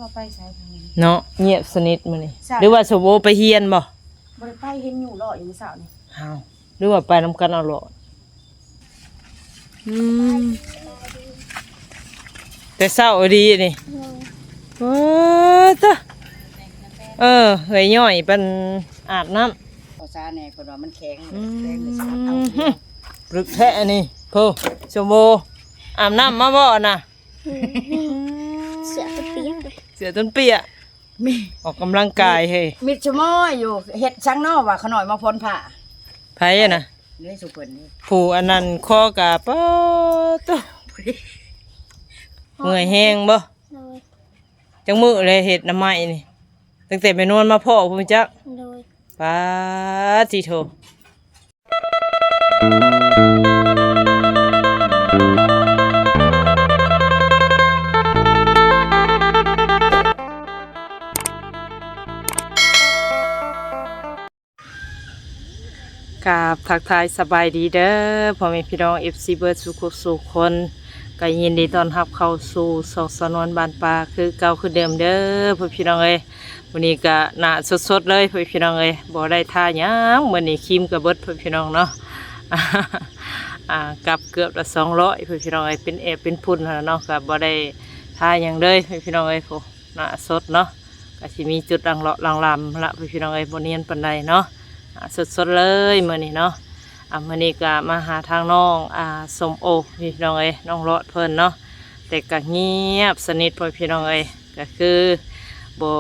ວ່າໄປໃສທາງນີ້ເນາະ ງຽບສະໜິດມື້ນີ້. ເຊົ້າ ຫຼືວ່າສົມໂອໄປຮຽນບໍ່? ບໍ່ໄດ້ໄປ ເຫັນຢູ່ເລາະຢູ່ມື້ເຊົ້ານີ້. ອ້າວ ຫຼືວ່າໄປນຳກັນເອົາເລາະ. ອືມ ແຕ່ເຊົ້າອີ່ຫຼີນີ້. ໂດຍ ໂອ້ຕະ ເອີ ເອື້ອຍຍ້ອຍເພິ່ນອາບນ້ຳ. ເອົາຊາແດ່ ເພິ່ນວ່າມັນແຂງ. ອືມ ແຂງເລີຍຊິເອົາ. ປຶກແທ້ອັນນີ້. ໂພ ສົມໂອ ອາບນ້ຳມາບໍ່ນະ? ເສື້ອຕົວປຽກ ເສື້ອຕົວປຽກ. ມີ ອອກກຳລັງກາຍເຮີ້ຍ. ມິດສະໝໍຢູ່ ເຮັດສັງນໍວ່າຂະນ້ອຍມາພົນຜ້າ. ໃຜອະນະ? ນີ້ສຸເພິ່ນນີ້ ຜູ້ອັນນັ້ນຄໍກະ ປາໂຕ ເມື່ອຍແຮງບໍ່? ໂດຍ ຈັກມື້ແລ້ວເຮັດໜ້າໄມ້ນີ້? ຕັ້ງແຕ່ແມ່ນວນມາພໍ້ພຸ້ນຈັກ. ໂດຍ ປາຕິໂທ. ກາບທັກທາຍສະບາຍດີເດີ ພໍ່ແມ່ພີ່ນ້ອງ ເອັຟຊີ ເບິດສູ່ຄົນ ກໍຍິນດີຕ້ອນຮັບເຂົ້າສູ່ຊ່ອງສາວນວນບ້ານປ່າຄືເກົ່າຄືເດີມເດີ ພໍ່ແມ່ພີ່ນ້ອງເອີຍ. ມື້ນີ້ກະໜ້າສົດໆເລີຍ ພໍ່ແມ່ພີ່ນ້ອງເອີຍ ບໍ່ໄດ້ທາຫຍັງ. ມື້ນີ້ຄຣີມກະເບິດ ພໍ່ແມ່ພີ່ນ້ອງເນາະ ອາ ກັບເກືອບລະສອງຮ້ອຍ ພໍ່ແມ່ພີ່ນ້ອງເອີຍ ເປັນແອບເປັນຝຸ່ນຫັ້ນລະເນາະ ກະບໍ່ໄດ້ທາຫຍັງເລີຍ ພໍ່ແມ່ພີ່ນ້ອງເອີຍ. ໂອ້ ໜ້າສົດເນາະ ກະຊິມີຈຸດລາງເລາະລາງລຳລະ ພີ່ນ້ອງເອີຍ ບໍ່ນຽນປານໃດເນາະ. ອ່າ ສົດໆເລີຍມື້ນີ້ເນາະ. ອ່າ ມື້ນີ້ກະມາຫາທາງນ້ອງ ອ່າ ສົ້ມໂອ ພີ່ນ້ອງເອີຍ ນ້ອງລອດເພິ່ນເນາະ ແຕ່ກະງຽບສະໜິດ ພໍ່ແມ່ພີ່ນ້ອງເອີຍ ກະຄືບໍ່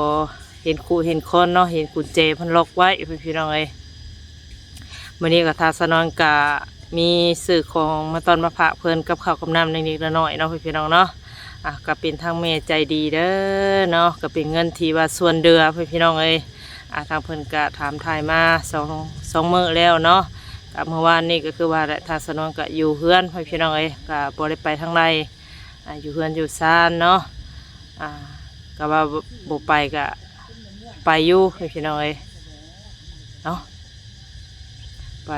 ເຫັນຄູ່ເຫັນຄົນເນາະ ເຫັນກຸນແຈເພິ່ນລັອກໄວ້ ພີ່ນ້ອງເອີຍ. ມື້ນີ້ກໍທາງສາວນວນກະມີຊື້ຂອງມາຕ້ອນມາຝາກເພິ່ນ ກັບເຂົ້າກັບນ້ຳເລັກໆນ້ອຍໆເນາະ ພີ່ນ້ອງເນາະ. ອ່າ ກໍເປັນທາງແມ່ໃຈດີເດີເນາະ ກໍເປັນເງິນທີ່ວ່າຊ່ວຍເຫຼືອ ພີ່ນ້ອງເອີຍ. ອ່າ ທາງເພິ່ນກະຖາມຖ່າຍມາສອງ ສອງມື້ແລ້ວເນາະ. ກໍມື້ວານນີ້ກໍຄືວ່າແຫຼະ ທາງສາວນວນກະຢູ່ເຮືອນ ພີ່ນ້ອງເອີຍ ກະບໍ່ໄດ້ໄປທາງໃດ ອ່າ ຢູ່ເຮືອນຢູ່ຊານເນາະ. ອ່າ ກໍວ່າບໍ່ໄປກະໄປຢູ່ ພີ່ນ້ອງເອີຍເນາະ ໄປ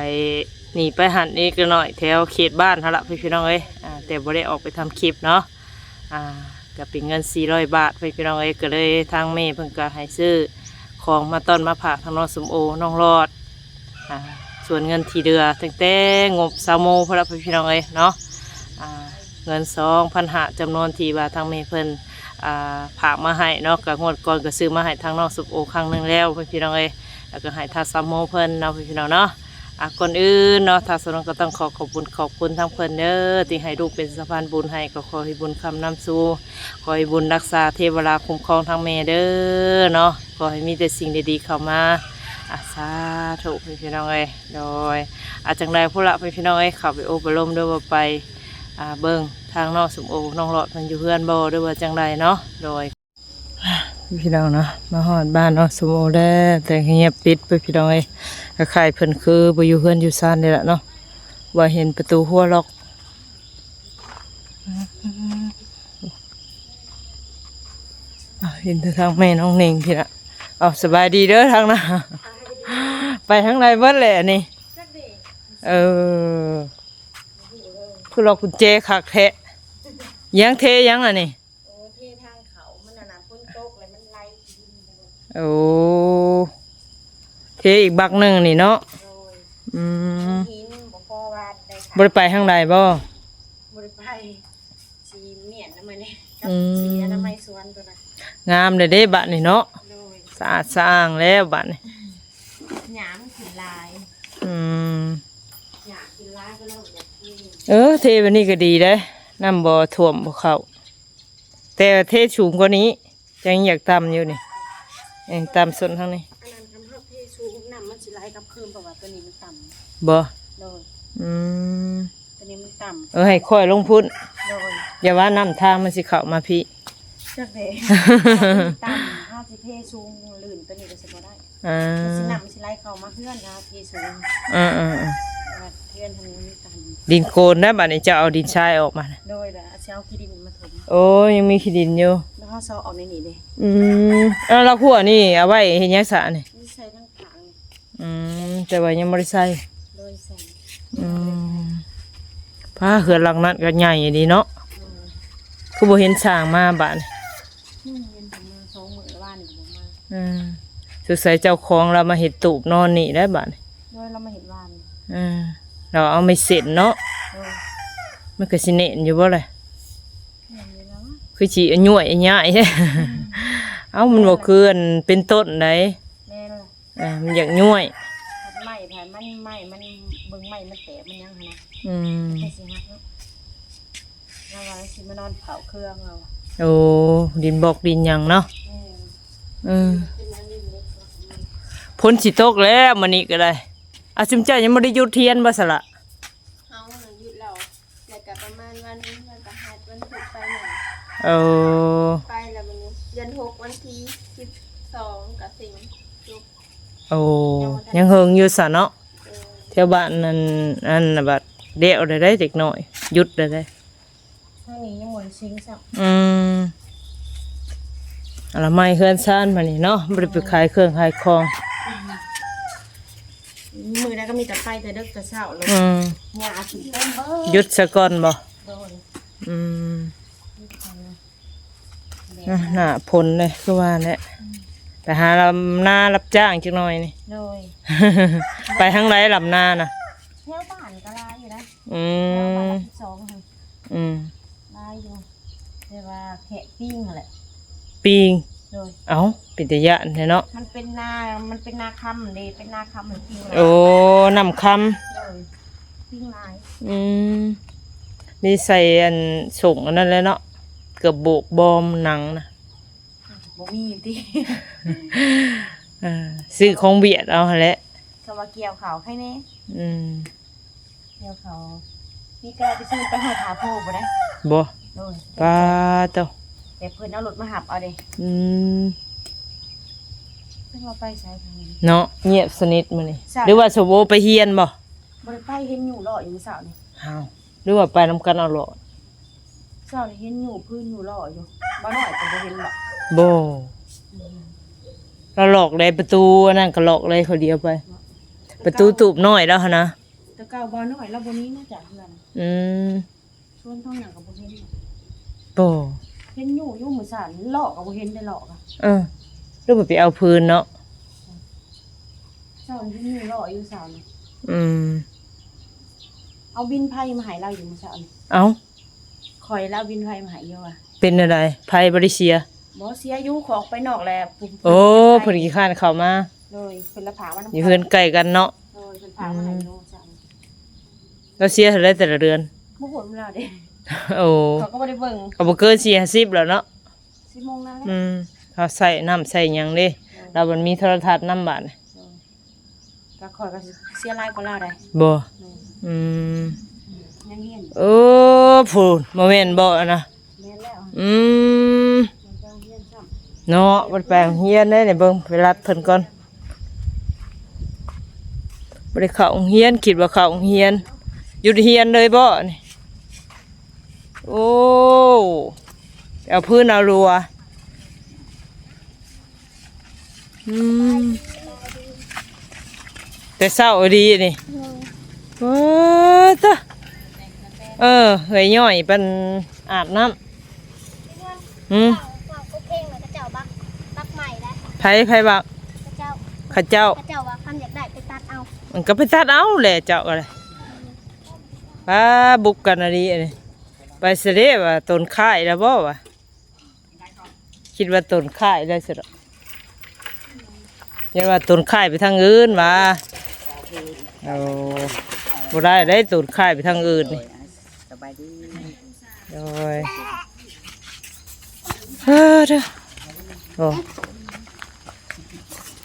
ນີ້ໄປຫັ້ນອີກໜ້ອຍ ແຖວເຂດບ້ານຫັ້ນລະ ພີ່ນ້ອງເອີຍ. ອ່າ ແຕ່ບໍ່ໄດ້ອອກໄປທຳຄລິບເນາະ. ອ່າ ກໍເປັນເງິນສີ່ຮ້ອຍບາດ ພີ່ນ້ອງເອີຍ ກໍເລີຍທາງແມ່ເພິ່ນກໍໃຫ້ຊື້ຂອງມາຕ້ອນມາຝາກທາງນ້ອງສົ້ມໂອ ນ້ອງລອດ. ອ່າ ສ່ວນເງິນທີ່ເຫຼືອຕັ້ງແຕ່ງົບຊາວໂມພຸ້ນລະ ພີ່ນ້ອງເອີຍເນາະ. ອ່າ ເງິນສອງພັນຫ້າ ຈຳນວນທີ່ວ່າທາງແມ່ເພິ່ນ ອ່າ ຝາກມາໃຫ້ເນາະ ກະງວດກ່ອນກໍຊື້ມາໃຫ້ທາງນ້ອງສົ້ມໂອຄັ້ງໜຶ່ງແລ້ວ ພີ່ນ້ອງເອີຍ ແລ້ວກໍໃຫ້ທາງຊາວໂມເພິ່ນເນາະ ພີ່ນ້ອງເນາະ. ອ່າ ກ່ອນອື່ນເນາະ ທາງສາວນວນກໍຕ້ອງຂໍຂອບບຸນຂອບຄຸນທາງເພິ່ນເດີ ທີ່ໃຫ້ລູກເປັນສະພານບຸນໃຫ້ ກໍຂໍໃຫ້ບຸນຄ້ຳນຳສູ່ ຂໍໃຫ້ບຸນຮັກສາເທວະລາຄຸ້ມຄອງທາງແມ່ເດີເນາະ ຂໍໃຫ້ມີແຕ່ສິ່ງດີໆເຂົ້າມາ. ອ່າ ສາທຸ ພີ່ນ້ອງເອີຍ. ໂດຍ ອ່າ ຈັ່ງໃດພຸ້ນລະ ພີ່ນ້ອງເອີຍ ເຂົ້າໄປໂອ້ໄປລົມເດີ ວ່າໄປ ອ່າ ເບິ່ງທາງນ້ອງສົ້ມໂອ ນ້ອງລອດເພິ່ນຢູ່ເຮືອນບໍ່ ຫຼືວ່າຈັ່ງໃດເນາະ. ໂດຍ ພີ່ນ້ອງເນາະ ມາຮອດບ້ານນ້ອງສົ້ມໂອແລ້ວ ແຕ່ງຽບປິດໄປ ພີ່ນ້ອງເອີຍ. ຄ້າຍໆເພິ່ນຄືບໍ່ຢູ່ເຮືອນຢູ່ຊານນີ້ລະເນາະ ວ່າເຫັນປະຕູຮົ້ວລັອກ. ອ້າວ ເຫັນແຕ່ທາງແມ່ນ້ອງເໜັງພີ້ລະ. ເອົາ ສະບາຍດີເດີທາງໜ້າ ໄປທາງໃດເບິດແຫຼະນີ້. ເອີ ຄືລັອກກຸນແຈຄັກແທ້. ຍັງເທຍັງອັນນີ້? ໂອ້ ເທທາງເຂົ້າ ມັນອັນນັ້ນ ຝົນຕົກແລ້ວມັນໄຫຼ. ໂອ້ ເທອີກບັກໜຶ່ງນີ້ເນາະ. ໂດຍ ອືມ ຫີນບໍ່ພໍວ່າໄດ້. ບໍ່ໄດ້ໄປທາງໃດບໍ່? ບໍ່ໄດ້ໄປ ຊິມ້ຽນນຳມັນນີ້ ກັບ ອືມ ຊິອະນາໄມສວນຕົວນັ້ນ. ງາມແລ້ວເດ້ບາດນີ້ເນາະ. ໂດຍ ສະອາດສະອ້າງແລ້ວບາດນີ້ ຫຍ້າມັນຂຶ້ນຫຼາຍ. ອືມ ຫຍ້າຂຶ້ນຫຼາຍກໍເລີຍບໍ່ຢາກເທ. ເອີ ເທແບບນີ້ກໍດີເດ້ ນ້ຳບໍ່ຖ້ວມບໍ່ເຂົ້າ ແຕ່ເທສູງກວ່ານີ້ ຈັ່ງຢາກຕ່ຳຢູ່ນີ້. ເອີ ຕ່ຳສຸດທາງນີ້. ອັນນັ້ນ ຄັນເຮົາເທສູງ ນ້ຳມັນຊິໄຫຼກັບຄືນ ເພາະວ່າຕົວນີ້ມັນຕ່ຳ. ບໍ່? ໂດຍ ອືມ ຕົວນີ້ມັນຕ່ຳ. ເອີ ໃຫ້ຄ່ອຍລົງພຸ້ນ. ໂດຍ ຢ່າວ່ານ້ຳທາງມັນຊິເຂົ້າມາພີ້. ຈັກແດ່ ມັນຕ່ຳ ເຮົາຊິເທສູງ ລື່ນຕົວນີ້ກໍຊິບໍ່ໄດ້. ອ່າ ມັນຊິ ນ້ຳມັນຊິໄຫຼເຂົ້າມາເຮືອນ ເຮົາເທສູງ. ເອີໆໆ ເຮືອນທາງນີ້ມັນຕັນ. ດິນໂຄນນະ ບາດນີ້ເຈົ້າເອົາດິນຊາຍອອກມານະ. ໂດຍ ແລ້ວຊິເອົາຂີ້ດິນມາຖົມ. ໂອ້ ຍັງມີຂີ້ດິນຢູ່ ແລ້ວເຮົາຊອກອອກໃນນີ້ເດ້. ອືມ ເອົາ ແລ້ວຂົວນີ້ເອົາໄວ້ເຮັດຫຍັງຊະນີ້? ນີ້ໃສ່ທາງຂ້າງ. ອືມ ແຕ່ວ່າຍັງບໍ່ໄດ້ໃສ່. ໂດຍ ໃສ່. ອືມ ພາເຮືອນຫຼັງນັ້ນກໍໃຫຍ່ດີເນາະ. ອືມ ຄືບໍ່ເຫັນສ້າງມາບາດນີ້? ຍັງເຫັນເພິ່ນມາສອງມື້ລະ ວານນີ້ກໍບໍ່ມາ. ເອີ ສົງໄສເຈົ້າຂອງລາວມາເຮັດຕູບນອນນີ້ແຫຼະບາດນີ້. ໂດຍ ລາວມາເຮັດວານນີ້. ເອີ ລາວເອົາໄມ້ເສັ້ນເນາະ. ໂດຍ ມັນກໍຊິແໜ້ນຢູ່ບໍ່ລະ? ແໜ້ນຢູ່ແລ້ວ ຄືຊິຍ້ວຍຍ້າຍ. ເອົ້າ ມັນບໍ່ຄືອັນເປັນຕົ້ນໃດ. ແມ່ນລະ. ເອີ ມັນຢາກຍ້ວຍ ໄມ້ ໄມ້ ມັນ ໄມ້ ມັນ ເບິ່ງໄມ້ມັນແຕກມັນຫຍັງຫັ້ນນະ. ອືມ ມັນຊິຫັກເນາະ. ລາວວ່າຊິມານອນເຝົ້າເຄື່ອງລາວ. ໂອ້ ດິນບອກດິນຫຍັງເນາະ. ແມ່ນ ອືມ ເປັນຫຍັງດິນເລັກເນາະ. ຝົນຊິຕົກແລ້ວມື້ນີ້ກໍໄດ້. ອາ ຊຸມເຈົ້າຍັງບໍ່ໄດ້ຢຸດຮຽນບໍ່ສະລະ? ເຮົານະຢຸດແລ້ວ. ແລ້ວກໍປະມານວັນ ວັນພະຫັດ ວັນພຸດໄປມາ. ໂອ້ ໄປແລ້ວມື້ນີ້ ເດືອນຫົກ ວັນທີສິບສອງກໍເສັງຈົບ. ໂອ້ ຍັງບໍ່ທັນ ຍັງເຫິງຢູ່ຊະເນາະ. ເອີ ແຖວບ້ານນັ້ນ ອັນນະ ບັດແລ້ວໄດ້ເດັກນ້ອຍ ຢຸດໄດ້. ທາງນີ້ຍັງບໍ່ໄດ້ເສັງຊ້ຳ. ອືມ ອະລະໄມເຮືອນຊານບາດນີ້ເນາະ ບໍ່ໄດ້ໄປຂາຍເຄື່ອງຂາຍຂອງ. ມື້ໃດກໍມີແຕ່ໄປແຕ່ເດິກແຕ່ເຊົ້າເລີຍ. ອືມ ຫຍ້າຂຶ້ນເຕັມເບີດ. ຢຸດສະກ່ອນບໍ່? ໂດຍ. ອືມ ແດດ ໜ້າຝົນເລີຍ ຄືວ່າແຫຼະ. ອືມ ໄປຫາລຳນາຮັບຈ້າງຈັກໜ່ອຍນີ້. ໂດຍ. ໄປທາງໃດລຳນານະ? ແຖວບ້ານກໍຫຼາຍຢູ່ນະ. ອືມ ແຖວບ້ານຫຼັກສິບສອງຫັ້ນ. ອືມ ຫຼາຍຢູ່ ແຕ່ວ່າແຄະປີງຫັ້ນແຫຼະ. ປີງ? ໂດຍ. ເອົ້າ ເປັນຕາຢ້ານແທ້ເນາະ. ມັນເປັນນາ ມັນເປັນນາຄຳເດ້ ເປັນນາຄຳ ມັນປີງຫຼາຍ. ໂອ້ ນ້ຳຄຳ. ໂດຍ ປີງຫຼາຍ. ອືມ ມີໃສ່ອັນ ສົ້ງອັນນັ້ນແຫຼະເນາະ ເກືອບໂບກບອມໜັງນະ. ບໍ່ມີຕິ. ເອີ ຊື້ຂອງຫວຽດເອົາຫັ້ນແຫຼະ. ສຳວ່າກ່ຽວເຂົ້າໃຄແນ່. ອືມ ກ່ຽວເຂົ້າ ປີກາຍໄປຊື້ໄປຮອດທ່າໂພບໍ່ໄດ້. ບໍ່? ໂດຍ. ປາໂຕ ແຕ່ເພິ່ນເອົາລົດມາຮັບເອົາເດ້. ອືມ ເພິ່ນວ່າໄປໃສທາງນີ້ເນາະ. ງຽບສະໜິດມື້ນີ້. ຫຼືວ່າສົມໂອໄປຮຽນບໍ່? ບໍ່ໄດ້ໄປ ເຫັນຢູ່ເລາະຢູ່ມື້ເຊົ້ານີ້. ອ້າວ ຫຼືວ່າໄປນຳກັນເອົາເລາະ? ເຊົ້ານີ້ເຫັນຢູ່ພື້ນຢູ່ເລາະຢູ່ ບ່າວນ້ອຍກໍບໍ່ເຫັນບໍ່? ບໍ່. ອືມ ລາວລອກໄດ້ປະຕູອັນນັ້ນກໍລອກໄດ້ ຂ້ອຍດຽວໄປ ເນາະ ປະຕູຕູບນ້ອຍລາວຫັ້ນນະ. ແຕ່ເກົ່າບ່າວນ້ອຍລາວບໍ່ໜີມາຈາກເຮືອນ. ອືມ ສວນທາງຫຍັງກໍບໍ່ເຫັນ. ບໍ່ ເຫັນຢູ່ ຢູ່ມື້ເຊົ້ານີ້ເລາະກໍບໍ່ເຫັນໄດ້ເລາະກະ. ເອີ ຫຼືວ່າໄປເອົາຟືນເນາະ. ເຊົ້າເຫັນຢູ່ເລາະຢູ່ເຊົ້ານີ້. ອືມ ເອົາບິນໄຟມາໃຫ້ລາວຢູ່ມື້ເຊົ້ານີ້. ເອົ້າ ຂ້ອຍລະເອົາບິນໄຟມາໃຫ້ຢູ່ວ່າ. ເປັນແນວໃດ? ໄຟບໍ່ໄດ້ເສຍ? ບໍ່ເສຍຢູ່ ຂ້ອຍອອກໄປນອກແລ້ວ. ໂອ້ ເພິ່ນຂີ້ຄ້ານເຂົ້າມາ. ໂດຍ ເພິ່ນລະພາມານຳ ຢູ່ເຮືອນໃກ້ກັນເນາະ. ໂດຍ ເພິ່ນພາມາໃຫ້ຢູ່. ອືມ ລາວເສຍເທົ່າໃດແຕ່ລະເດືອນ? ບໍ່ຮູ້ນຳລາວເດ້. ໂອ້ ຂ້ອຍກໍບໍ່ໄດ້ເບິ່ງ ກໍບໍ່ເກີນສີ່ຫ້າສິບແລ້ວເນາະ. ສິບໂມງນະ. ອືມ ເຮົາໃຊ້ນ້ຳໃຊ້ຫຍັງເດ້. ໂດຍ ລາວມັນມີໂທລະທັດນຳບາດນີ້. ໂດຍ ກໍຂ້ອຍກໍເສຍຫຼາຍກວ່າລາວໄດ໋. ບໍ່? ໂດຍ. ອືມ ຍັງຮຽນ. ໂອ້ ພຸ້ນ ບໍ່ແມ່ນບໍ່ອັນນະ? ແມ່ນແລ້ວ. ອືມ ຍັງຮຽນຊ້ຳເນາະ. ບໍ່ໄດ້ໄປໂຮງຮຽນເດ້ນີ້. ເບິ່ງໄປລັດເພິ່ນກ່ອນ. ບໍ່ໄດ້ເຂົ້າໂຮງຮຽນ ຄິດວ່າເຂົ້າໂຮງຮຽນ. ຢຸດຮຽນເລີຍບໍ່ນີ້? ໂອ້ ເອົາພື້ນເອົາລົວ. ອືມ ແຕ່ເຊົ້າອີ່ຫຼີນີ້. ໂດຍ. ເອີ ຕະ ເອີ ເອື້ອຍຍ້ອຍເພິ່ນອາບນ້ຳ. ອືມ ເຈົ້າ ເຈົ້າກໍເພງ ແລ້ວເຂົາເຈົ້າບັກ ບັກໃໝ່ໄດ໋. ໃຜ ໃຜບັກ? ເຂົາເຈົ້າ ເຂົາເຈົ້າ ເຂົາເຈົ້າວ່າຄັນຢາກໄດ້ໄປຕັດເອົາ. ມັນກໍໄປຕັດເອົາແຫຼະ ເຈົ້າກໍໄດ້. ປາ ບຸກກັນອີ່ຫຼີອັນນີ້. ໄປຊະເດ້ວ່າ ຕົ້ນຄ້າຍແລ້ວບໍ່ວ່າ? ຄິດວ່າຕົ້ນຄ້າຍໄດ້ຊະດອກ. ຢ້ານວ່າຕົ້ນຄ້າຍໄປທາງອື່ນຫວາ. ໂອ້ ບໍ່ໄດ້ເດ້ ຕົ້ນຄ້າຍໄປທາງອື່ນນີ້. ສະບາຍດີ. ໂດຍ. ເອີ ເດີ. ໂອ້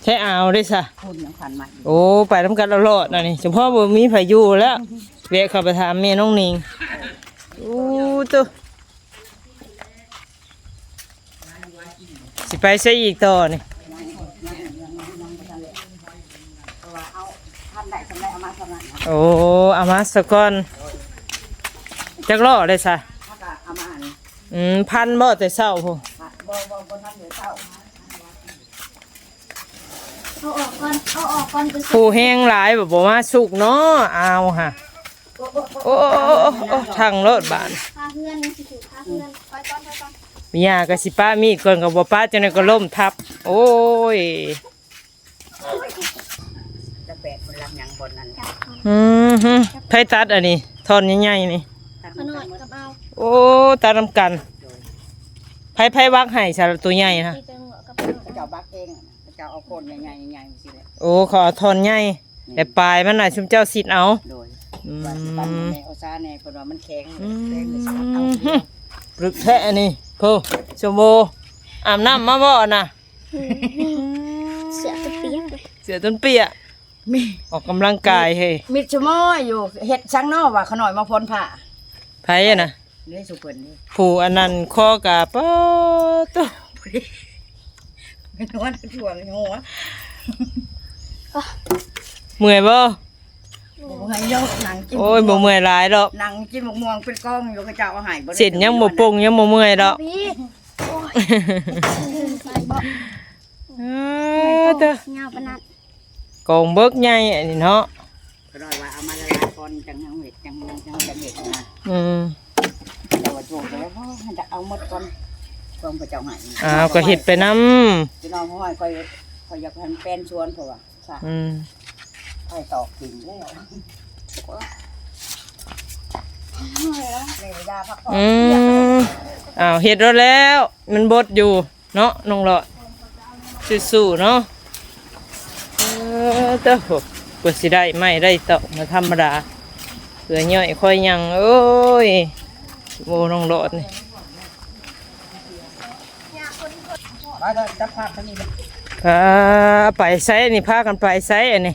ແທ້ ເອົາເດ້ຊະ. ໂອ້ ໄປນຳກັນຕະຫຼອດອັນນີ້ ສະເພາະບໍ່ມີໃຜຢູ່ແລ້ວ. ແວະເຂົ້າໄປຖາມແມ່ນ້ອງນິງ. ໂອ້ ໂຕ ຊິໄປໃສອີກຕໍ່ນີ້? ໂອ້ ເອົາມາສະກ່ອນ. ຈັກລໍ້ເດ້ຊະ? ອືມ ພັນບໍ່ແຕ່ເຊົ້າພຸ້ນ? ເອົາອອກກ່ອນ ເອົາອອກກ່ອນ. ຜູ້ແຮງຫຼາຍ ບໍ່ມາສຸກເນາະ. ເອົາຫາ ໂອ້ ໂອ້ ໂອ້ ໂອ້ ທັງໂລດບາດ. ຄາເຮືອນ ມັນຊິຖືກຄາເຮືອນ. ຖອຍກ່ອນ ຖອຍກ່ອນ. ຍ່າກໍຊິປະມີດກ່ອນກໍບໍ່ປະ ຈັ່ງໃດກໍລົ້ມທັບ. ໂອ້ຍ ຈະແບກມັນລັກຫຍັງບ່ອນນັ້ນ. ອືມ ໃຜຕັດອັນນີ້ ທ່ອນໃຫຍ່ໆນີ້? ຂະນ້ອຍກັບເອົາ. ໂອ້ ຕັດນຳກັນ. ໃຜ ໃຜບັກໃຫ້ຊະ ໂຕໃຫຍ່ນະ? ເຂົາເຈົ້າບັກເອງ ເຂົາເຈົ້າເອົາໂຄນໃຫຍ່ໆ ໃຫຍ່ໆ ຊີ້ແຫຼະ. ໂອ້ ເຂົາເອົາທ່ອນໃຫຍ່ ແຕ່ປາຍມັນນະ ຊຸມເຈົ້າຊິດເອົາ. ໂດຍ ອືມ ວ່າຊິປັນແມ່ໂອຊາແດ່ ເພິ່ນວ່າມັນແຂງ ອືມ ແຂງເລີຍຊິເອົາ. ລຶກແທ້ອັນນີ້ ໂພ ຊົມໂອ ອາບນ້ຳມາບໍ່ນະ? ເສື້ອຈົນປຽກ ເສື້ອຈົນປຽກ ມີ ອອກກຳລັງກາຍເຮີ້ຍ. ມີດສະໝໍຢູ່ ເຮັດສັງເນາະວ່າຂະນ້ອຍມາພົນຜ້າ. ໃຜນະ? ນີ້ສຸເພິ່ນນີ້ ຜູ້ອັນນັ້ນຄໍກະປາໂຕ ໄປນອນຖ່ວງຫົວ. ເມື່ອຍບໍ່? ບໍ່ເມື່ອຍດອກ ນັ່ງກິນ. ໂອ້ຍ ບໍ່ເມື່ອຍຫຼາຍດອກ ນັ່ງກິນໝາກມ່ວງເປັນກອງຢູ່ ເຂົາເຈົ້າເອົາໃຫ້. ເສັ້ນຍັງບໍ່ປົງ ຍັງບໍ່ເມື່ອຍດອກ. ໂອ້ຍ ເອີ ເດີ ຍາວປານນັ້ນ ກອງເບີກໃຫຍ່ອັນນີ້ເນາະ. ກໍນ້ອຍວ່າເອົາມາຫຼາຍໆກ່ອນ ຈັ່ງເຮົາເຮັດ ຈັ່ງເຮົາ ຈັ່ງເຮົາຈະເຮັດນະ. ອືມ ແຕ່ວ່າໂຈກແລ້ວ ໂອ້ຍ ມັນຈະເອົາໝົດກ່ອນ ຂອງພະເຈົ້າໃຫ້. ອ້າວ ກໍເຮັດໄປນຳ. ພີ່ນ້ອງ ຂ້ອຍ ຂ້ອຍຢາກໃຫ້ມັນແປນສວນ ເພາະວ່າ ອືມ ໄປຕອກກິນແລ້ວ ໃນເວລາພັກຜ່ອນ. ອືມ ອ້າວ ເຮັດແລ້ວ ມັນບົດຢູ່. ເນາະ ນ້ອງຫຼອດ ສູ້ໆເນາະ. ເອີ ເຕີ ກວ່າຊິໄດ້ໄມ້ໄດ້ຕອກມາທຳມະດາ ເພື່ອຍ່ອຍຄ່ອຍຍັງ. ໂອ້ຍ ໂອ້ ນ້ອງຫຼອດນີ້ ມາເດີ ຈັບພາບທາງນີ້ ພາໄປໃສນີ້ ພາກັນໄປໃສອັນນີ້?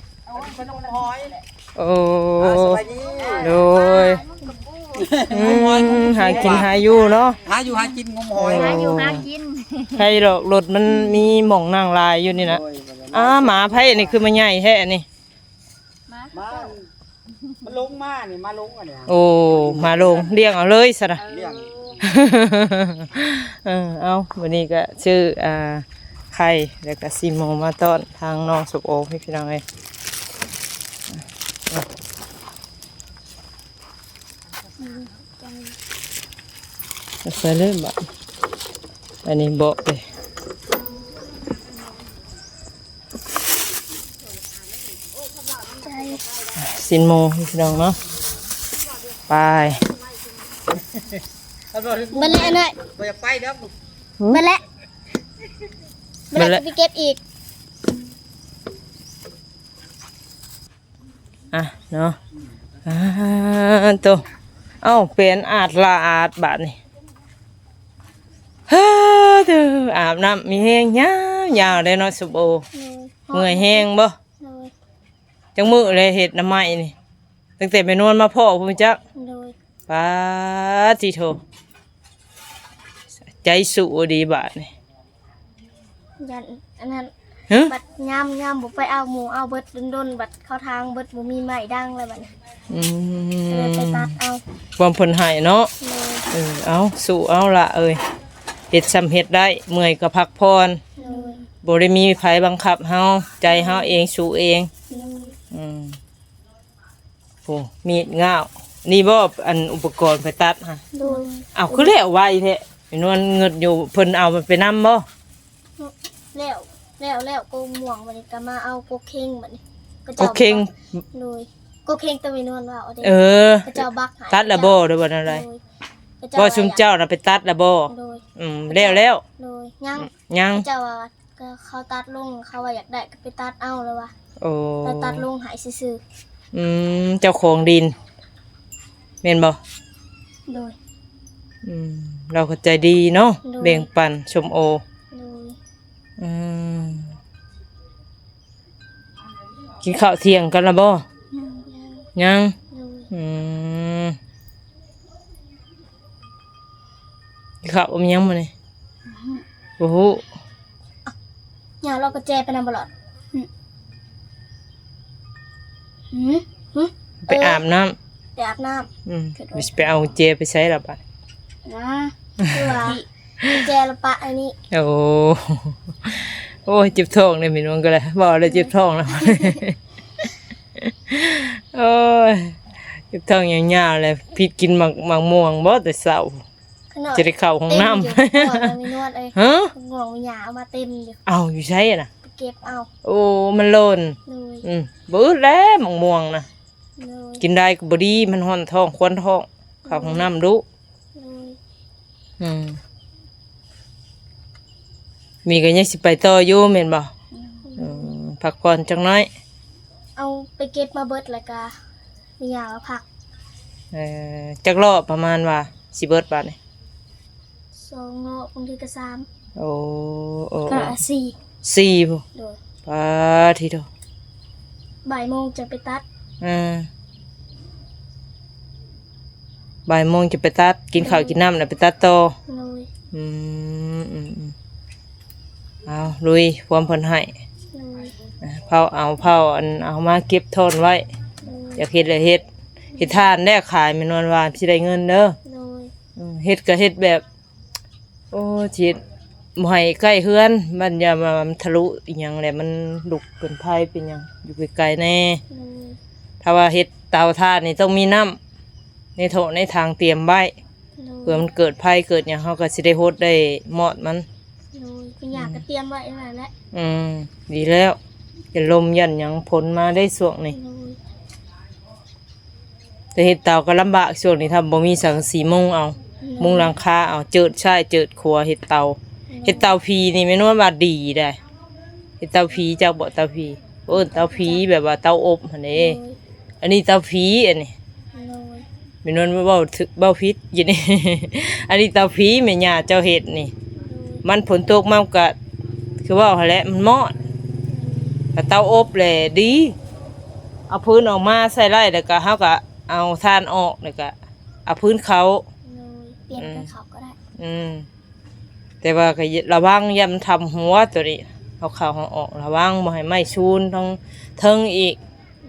ໂອ້ ອ່າ ສະບາຍດີ ໂດຍ ອືມ ຫາກິນຫາຢູ່ເນາະ ຫາຢູ່ຫາກິນ ງົມຫອຍ ໂອ້ ຫາຢູ່ຫາກິນ ໃຜດອກ ລົດມັນມີໝ່ອງນັ່ງຫຼາຍຢູ່ນີ້ນະ. ໂດຍ ອ່າ ໝາໃຜນີ້ຄືມາໃຫຍ່ແທ້ນີ້? ໝາ ມາ ມັນລົງມານີ້ ມາລົງອັນນີ້ ໂອ້ ມາລົງ ລ້ຽງເອົາເລີຍຊັ້ນນະ ລ້ຽງ ເອີ ເອົາ ມື້ນີ້ກະຊື້ ອ່າ ໄຂ່ ແລ້ວກະຊີໂມມາຕ້ອນທາງນ້ອງສົມໂອ ພີ່ນ້ອງເອີຍ. ໃສ່ເລີຍບາດ ອັນນີ້ເບາະເດ້ ໃສ່ ຊີ້ນໝູ ພີ່ນ້ອງເນາະ ໄປ ເບິດແລ້ວເນາະ ບໍ່ຢາກໄປດອກ ເບິດແລ້ວ ເບິດແລ້ວ ເບິດແລ້ວ ຊິໄປເກັບອີກ. ອ່ະເນາະ ອ່າ ໂຕ ເອົ້າ ເປັນອາດລະອາດບາດນີ້ ເຮີ ເດີ ອາບນ້ຳມີແຮງຍາວໆເດ້ເນາະ ສົມໂອ ໂດຍ ເມື່ອຍແຮງບໍ່? ໂດຍ ຈັກມື້ແລ້ວເຮັດໜໍ່ໄມ້ນີ້ ຕັ້ງແຕ່ແມ່ນວນມາພໍ້ພຸ້ນຈັກ ໂດຍ ປາດຕິໂທ ໃຈສູ້ດີບາດນີ້ ຢ້ານອັນນັ້ນ ຮະ ບັດຍາມ ຍາມບໍ່ໄປເອົາ ໝູ່ເອົາເບິດດົນໆ ບັດເຂົ້າທາງເບິດ ບໍ່ມີໄມ້ດັງແລ້ວບັດນີ້ ອືມ ກໍເລີຍໄປຕັດເອົາ ຄວາມເພິ່ນໃຫ້ເນາະ ໂດຍ ເອີ ເອົາ ສູ້ເອົາລະເອີຍ ເຮັດຊ່ຳເຮັດໄດ້ ເມື່ອຍກໍພັກຜ່ອນ ໂດຍ ບໍ່ໄດ້ມີໃຜບັງຄັບເຮົາ ໃຈເຮົາເອງ ສູ້ເອງ ໂດຍ ອືມ. ໂອ້ ມີດງ່າວ ນີ້ບໍ່ ອັນອຸປະກອນໄປຕັດຫັ້ນ ໂດຍ ເອົາ ຄືແລ້ວໄວແທ້ ແມ່ນວນເງິດຢູ່ ເພິ່ນເອົາໄປນຳບໍ່? ແລ້ວ ແລ້ວ ແລ້ວ ໂກງມ່ວງ ບັດນີ້ກໍມາເອົາໂກເຄັງ ບັດນີ້ ໂກເຄັງ ໂດຍ ໂກເຄັງ ແຕ່ແມ່ນວນວ່າເອົາເດ້ ເອີ ເຂົາເຈົ້າບັກໃຫ້ ຕັດລະບໍ່ ຫຼືວ່າແນວໃດ? ໂດຍ ເຂົາເຈົ້າ ບໍ່ ຊຸມເຈົ້ານະໄປຕັດລະບໍ່? ໂດຍ ອືມ ແລ້ວ ແລ້ວ ໂດຍ ຍັງ ຍັງ ເຂົາເຈົ້າວ່າ ກໍເຂົາຕັດລົງ ເຂົາວ່າຢາກໄດ້ກໍໄປຕັດເອົາແລ້ວວ່າ ໂອ້ ແລ້ວຕັດລົງໃຫ້ຊື່ໆ ອືມ ເຈົ້າຂອງດິນແມ່ນບໍ່? ໂດຍ ອືມ ລາວກໍໃຈດີເນາະ ໂດຍ ແບ່ງປັນສົມໂອ ໂດຍ ອືມ ກິນເຂົ້າທ່ຽງກັນລະບໍ່? ຍັງ ຍັງ ຍັງ ໂດຍ ອືມ ເຂົ້າອມຍັງມື້ນີ້ ບໍ່ຮູ້ ຍ່າງລອກກະແຈໄປນຳບໍ່ຫຼອດ ຫື ຫື ໄປອາບນ້ຳ ໄປອາບນ້ຳ ອືມ ຊິໄປເອົາກຸນແຈໄປໃສລະບາດ ນະ ຄືວ່າກຸນແຈລະປະອັນນີ້ ໂອ້ ໂອ້ຍ ເຈັບທ້ອງເດ້ ແມ່ນວນກໍໄດ້ ເວົ້າແລ້ວເຈັບທ້ອງແລ້ວ ໂອ້ຍ ເຈັບທ້ອງຍາວໆ ແລ້ວ ພິດກິນໝາກ ໝາກມ່ວງບໍ່ແຕ່ເຊົ້າ. ຂະໜາດ ຈະໄດ້ເຂົ້າຫ້ອງນ້ຳ ເຕັມຢູ່ ແມ່ນວດເອີຍ. ຮະ? ໝາກມ່ວງແມ່ຍ່າເອົາມາເຕັມຢູ່. ເອົ້າ ຢູ່ໃສນະ? ໄປເກັບເອົາ. ໂອ້ ມັນຫຼົ່ນ. ໂດຍ. ອືມ ບໍ່ອຶດແລ້ວໝາກມ່ວງນະ. ໂດຍ. ກິນໄດ້ກໍບໍ່ດີ ມັນຮ້ອນທ້ອງຄວັນທ້ອງ. ເຂົ້າຫ້ອງນ້ຳດຸ. ໂດຍ. ອືມ ມີກໍຍັງຊິໄປຕໍ່ຢູ່ແມ່ນບໍ່? ໂດຍ. ອືມ ພັກຜ່ອນຈັກໜ້ອຍ. ເອົາໄປເກັບມາເບິດແລ້ວກະມີຫຍັງມາພັກ. ເອີ ຈັກລອບປະມານວ່າຊິເບິດບາດນີ້? ສອງລອບ ບາງທີກໍສາມ. ໂອ້ ໂອ້ ກະສີ່ ສີ່ພຸ້ນ. ໂດຍ. ປາດທິໂທ ບ່າຍໂມງຈະໄປຕັດ. ເອີ ບ່າຍໂມງຈະໄປຕັດ ກິນເຂົ້າ ໂດຍ ກິນນ້ຳແລ້ວໄປຕັດຕໍ່. ໂດຍ. ອືມ ອືມ ອືມ ເອົາລຸຍຄວາມເພິ່ນໃຫ້. ໂດຍ. ເອີ ເຜົາເອົາ ເຜົາອັນ ເອົາມາເກັບທ້ອນໄວ້. ໂດຍ. ຢາກເຮັດແລ້ວເຮັດ ເຮັດທານແລ້ວຂາຍ ແມ່ນວນວ່າຊິໄດ້ເງິນເດີ. ໂດຍ. ອືມ ເຮັດກໍເຮັດແບບ ໂອ້ ຊິເຮັດບໍ່ໃຫ້ໃກ້ເຮືອນ ມັນຢ່າມາ ມັນທະລຸອີ່ຫຍັງແຫຼະ ມັນລຸກເປັນໄຟເປັນຫຍັງ ຢູ່ໄກໆແດ່. ໂດຍ. ຖ້າວ່າເຮັດເຕົາຖ່ານນີ້ຕ້ອງມີນ້ຳໃນທໍ່ໃນຖັງຕຽມໄວ້. ໂດຍ. ເພື່ອມັນເກີດໄຟເກີດຫຍັງ ເຮົາກໍຊິໄດ້ຫົດໄດ້ມອດມັນ. ໂດຍ. ເປັນຫຍັງກໍຕຽມໄວ້ນັ້ນແຫຼະ. ອືມ ດີແລ້ວ ຢ້ານລົມຢ້ານຫຍັງ ຝົນມາໄດ້ຊ່ວງນີ້. ໂດຍ. ແຕ່ເຮັດເຕົາກໍລຳບາກຊ່ວງນີ້ ຖ້າບໍ່ມີສັງກະສີມຸງເອົາ. ໂດຍ. ມຸງຫຼັງຄາເອົາ ເຈີດຊ້າຍເຈີດຂວາເຮັດເຕົາ. ໂດຍ. ເຮັດເຕົາຜີນີ້ແມ່ນວ່າດີໄດ໋ ເຮັດເຕົາຜີ ຈັກບໍ່ເຕົາຜີ ເອີ້ນເຕົາຜີ ແບບວ່າເຕົາອົບຫັ້ນເດ້. ໂດຍ. ອັນນີ້ເຕົາຜີອັນນີ້. ໂດຍ. ແມ່ນວນເວົ້າຖືກ ເວົ້າຜິດຢູ່ນີ້ ອັນນີ້ເຕົາຜີແມ່ຍ່າເຈົ້າເຮັດນີ້. ໂດຍ. ມັນຝົນຕົກມາກໍຄືເວົ້າຫັ້ນແຫຼະ ມັນມອດ. ໂດຍ. ຖ້າເຕົາອົບແຫຼະດີ ເອົາຟືນອອກມາໃສ່ໄດ້ ແລ້ວກໍເຮົາກໍເອົາຖ່ານອອກ ແລ້ວກໍເອົາຟືນເຂົ້າ. ໂດຍ. ປ່ຽນເປັນເຂົ້າກໍໄດ້. ອືມ ແຕ່ວ່າກໍລະວັງ ຢ້ານມັນທຳຫົວໂຕນີ້ ເອົາເຂົ້າເອົາອອກ ລະວັງບໍ່ໃຫ້ໄມ້ຊູນທາງເທິງອີກ.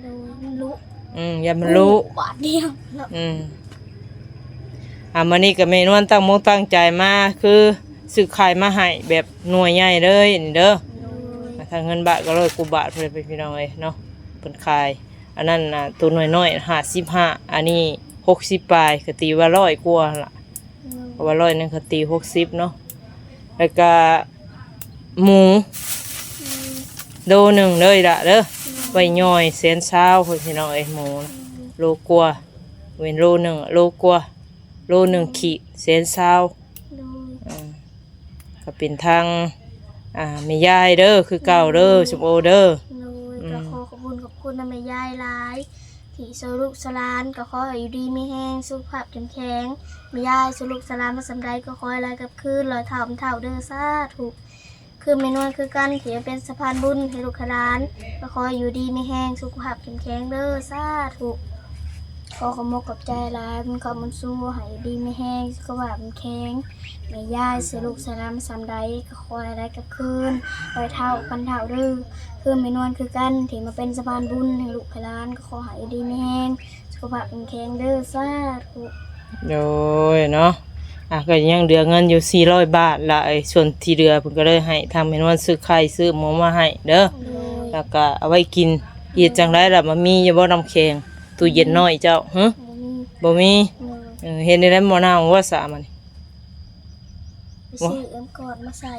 ໂດຍ. ມັນລຸ ອືມ ຢ້ານມັນລຸ ບາດດຽວເນາະ. ອືມ ອ່າ ມື້ນີ້ກໍແມ່ນວນຕັ້ງມົກຕັ້ງໃຈມາ ຄືຊື້ໄຂ່ມາໃຫ້ແບບໜ່ວຍໃຫຍ່ເລີຍນີ້ເດີ. ໂດຍ. ອ່າ ຖ້າເງິນບາດກໍຮ້ອຍກວ່າບາດພຸ້ນແຫຼະ ພີ່ນ້ອງເອີຍເນາະ ເພິ່ນຂາຍ. ອັນນັ້ນນະ ໂຕນ້ອຍໆ ຫ້າສິບຫ້າ ອັນນີ້ຫົກສິບປາຍ ກໍຕີວ່າຮ້ອຍກວ່າຫັ້ນລະ. ໂດຍ. ເພາະວ່າຮ້ອຍໜຶ່ງ ກໍຕີຫົກສິບເນາະ. ແລ້ວກະໝູ ອືມ ໂລໜຶ່ງເດີລະເດີ. ໂດຍ. ໄວ້ຍ່ອຍແສນຊາວພຸ້ນ ພີ່ນ້ອງເອີຍ ໝູ. ໂດຍ. ໂລກວ່າ ເປັນໂລໜຶ່ງ ໂລກວ່າ ໂລໜຶ່ງ ໂດຍ ຂີດ ແສນຊາວ. ໂດຍ. ເອີ ກໍເປັນທາງ ອ່າ ແມ່ຍາຍເດີ ຄືເກົ່າເດີ ໂດຍ ສົມໂອເດີ. ໂດຍ. ອືມ ກໍຂໍຂອບຄຸນຂອບຄຸນນຳແມ່ຍາຍຫຼາຍ ທີ່ຊ່ວຍລູກຊ່ວຍຫຼານ ກໍຂໍໃຫ້ຢູ່ດີມີແຮງ ສຸຂະພາບເຂັ້ມແຂງ. ແມ່ຍາຍ ຊ່ວຍລູກຊ່ວຍຫຼານມາສ່ຳໃດ ກໍຂໍໃຫ້ຫຼາຍກັບຄືນ ຮ້ອຍເທົ່າພັນເທົ່າເດີ ສາທຸ. ຄືແມ່ນວນຄືກັນ ທີ່ມາເປັນສະພານບຸນໃຫ້ລູກໃຫ້ຫຼານ ກໍຂໍໃຫ້ຢູ່ດີມີແຮງ ສຸຂະພາບເຂັ້ມແຂງເດີ ສາທຸ. ຂໍຂອບມົກຂອບໃຈຫຼາຍ ບຸນຄຳບຸນຊູ ໃຫ້ຢູ່ດີມີແຮງ ສຸຂະພາບເຂັ້ມແຂງ. ແມ່ຍາຍ ຊ່ວຍລູກຊ່ວຍຫຼານມາສ່ຳໃດ ກໍຂໍໃຫ້ໄດ້ກັບຄືນ ຮ້ອຍເທົ່າພັນເທົ່າເດີ. ຄືແມ່ນວນຄືກັນ ທີ່ມາເປັນສະພານບຸນໃຫ້ລູກໃຫ້ຫຼານ ກໍຂໍໃຫ້ຢູ່ດີມີແຮງ ສຸຂະພາບເຂັ້ມແຂງເດີ ສາທຸ. ໂດຍເນາະ ອ່ະ ກໍຍັງເຫຼືອເງິນຢູ່ສີ່ຮ້ອຍບາດລະ ໄອ້ສ່ວນທີ່ເຫຼືອເພິ່ນກໍເລີຍໃຫ້ທາງແມ່ນວນຊື້ໄຂ່ຊື້ໝູມາໃຫ້ເດີ. ໂດຍ. ແລ້ວກໍເອົາໄວ້ກິນ. ເຮັດຈັ່ງໃດລະ ມັນມີຢູ່ບໍ່ນ້ຳແຂງ ຕູ້ເຢັນນ້ອຍເຈົ້າ? ຫື? ບໍ່ມີ. ບໍ່ມີ? ໂດຍ. ເອີ ເຮັດແນວໃດ ໝໍ້ເນົ່າວ່າສາມັນນີ້ ໄປຊື້ເອົາກ້ອນມາໃສ່.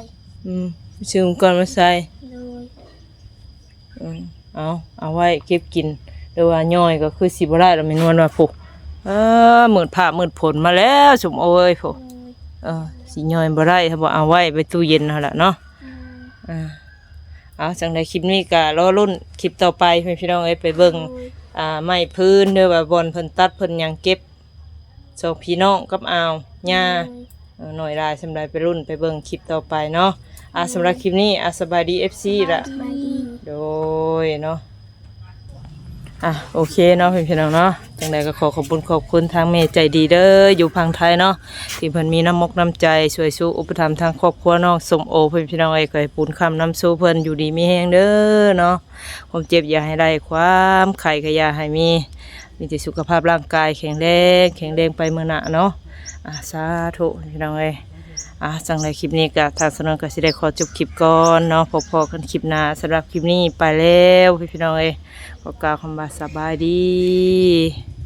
ອືມ ໄປຊື້ເອົາກ້ອນມາໃສ່. ໂດຍ. ອືມ ເອົາ ເອົາໄວ້ເກັບກິນ ຫຼືວ່າຍ່ອຍກໍຄືຊິບໍ່ໄດ້ລະ ແມ່ນວນວ່າພຸ້ນ. ເອີ ມືດຟ້າມືດຝົນມາແລ້ວ ສົມໂອເອີຍ ໂອ້ ເອີ ຊິຍ່ອຍບໍ່ໄດ້ ຖ້າບໍ່ເອົາໄວ້ໄວ້ຕູ້ເຢັນຫັ້ນລະເນາະ. ອືມ ອ່າ ເອົາ ຈັ່ງໃດຄລິບນີ້ກໍລໍລຸ້ນຄລິບຕໍ່ໄປ ພີ່ນ້ອງເອີຍ ໄປເບິ່ງ ໂດຍ ອ່າ ໄມ້ຟືນ ຫຼືວ່າບ່ອນເພິ່ນຕັດເພິ່ນຫຍັງເກັບ ສອງພີ່ນ້ອງກັບອາວຍ່າ ໂດຍ ເອີ ໜ້ອຍຫຼາຍສ່ຳໃດ ໄປລຸ້ນໄປເບິ່ງຄລິບຕໍ່ໄປເນາະ. ອ່າ ໂດຍ ສຳລັບຄລິບນີ້ ອ່າ ສະບາຍດີ ເອັຟຊີ ລະ ສະບາຍດີ ໂດຍເນາະ. ອ່າ ໂອເຄເນາະ ພີ່ນ້ອງເນາະ ຈັ່ງໃດກໍຂໍຂອບຄຸນຂອບຄຸນທາງແມ່ໃຈດີເດີ ຢູ່ຝັ່ງໄທເນາະ ທີ່ເພິ່ນມີນ້ຳມົກນ້ຳໃຈຊ່ວຍຊູອຸປະຖຳທາງຄອບຄົວນ້ອງສົມໂອ ພີ່ນ້ອງເອີຍ ຂໍໃຫ້ບຸນຄ້ຳນຳຊູເພິ່ນ ຢູ່ດີມີແຮງເດີເນາະ. ຄວາມເຈັບຢ່າໃຫ້ໄດ້ ຄວາມໄຂ້ກໍຢ່າໃຫ້ມີ ມີແຕ່ສຸຂະພາບຮ່າງກາຍແຂງແຮງ ແຂງແຮງໄປມື້ໜ້າເນາະ. ອ່າ ສາທຸ ພີ່ນ້ອງເອີຍ. ອ່າ ຈັ່ງໃດຄລິບນີ້ກໍ ທາງສາວນວນກໍຊິໄດ້ຂໍຈົບຄລິບກ່ອນເນາະ ພົບພໍ້ກັນຄລິບໜ້າ. ສຳລັບຄລິບນີ້ໄປແລ້ວ ພີ່ນ້ອງເອີຍ ຂໍກ່າວຄຳວ່າສະບາຍດີ.